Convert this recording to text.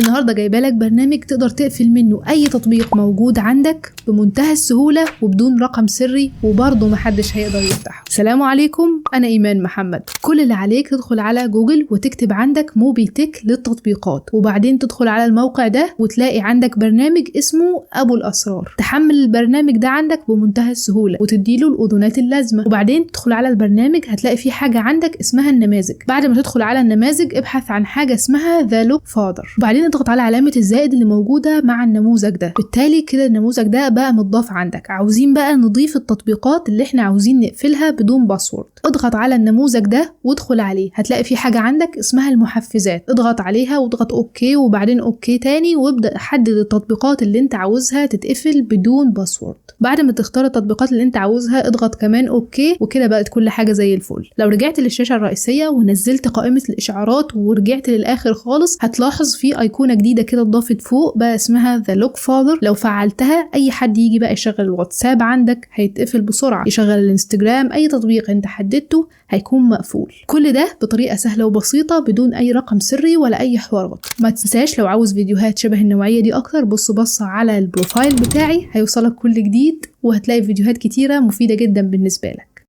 النهارده جايبه لك برنامج تقدر تقفل منه اي تطبيق موجود عندك بمنتهى السهولة وبدون رقم سري، وبرضه محدش هيقدر يفتحه. السلام عليكم، انا ايمان محمد. كل اللي عليك تدخل على جوجل وتكتب عندك موبيتك للتطبيقات، وبعدين تدخل على الموقع ده وتلاقي عندك برنامج اسمه ابو الاسرار. تحمل البرنامج ده عندك بمنتهى السهولة وتديله الاذونات اللازمة، وبعدين تدخل على البرنامج هتلاقي في حاجة عندك اسمها النماذج. بعد ما تدخل على النماذج ابحث عن حاجة اسمها The Lock Father، وبعدين اضغط على علامة الزائد اللي موجودة مع النموذج ده. بالتالي كده النموذج ده بقى متضاف عندك. عاوزين بقى نضيف التطبيقات اللي احنا عاوزين نقفلها بدون password. اضغط على النموذج ده وادخل عليه، هتلاقي في حاجة عندك اسمها المحفزات، اضغط عليها واضغط okay وبعدين okay تاني، وابدأ حدد التطبيقات اللي انت عاوزها تتقفل بدون password. بعد ما تختار التطبيقات اللي انت عاوزها اضغط كمان okay، وكده بقت كل حاجة زي الفل. لو رجعت للشاشة الرئيسية ونزلت قائمة الاشعارات ورجعت للاخر خالص هتلاحظ في ايقونة جديدة كده اتضافت فوق بقى اسمها The Lock Father. لو فعلتها اي حد يجي بقى يشغل الواتساب عندك هيتقفل بسرعة، يشغل الانستجرام، اي تطبيق انت حددته هيكون مقفول. كل ده بطريقة سهلة وبسيطة بدون اي رقم سري ولا اي حوارات. ما تنساش لو عاوز فيديوهات شبه النوعية دي اكتر بص بص على ال profile بتاعي، هيوصلك كل جديد وهتلاقي فيديوهات كتيرة مفيدة جدا بالنسبة لك.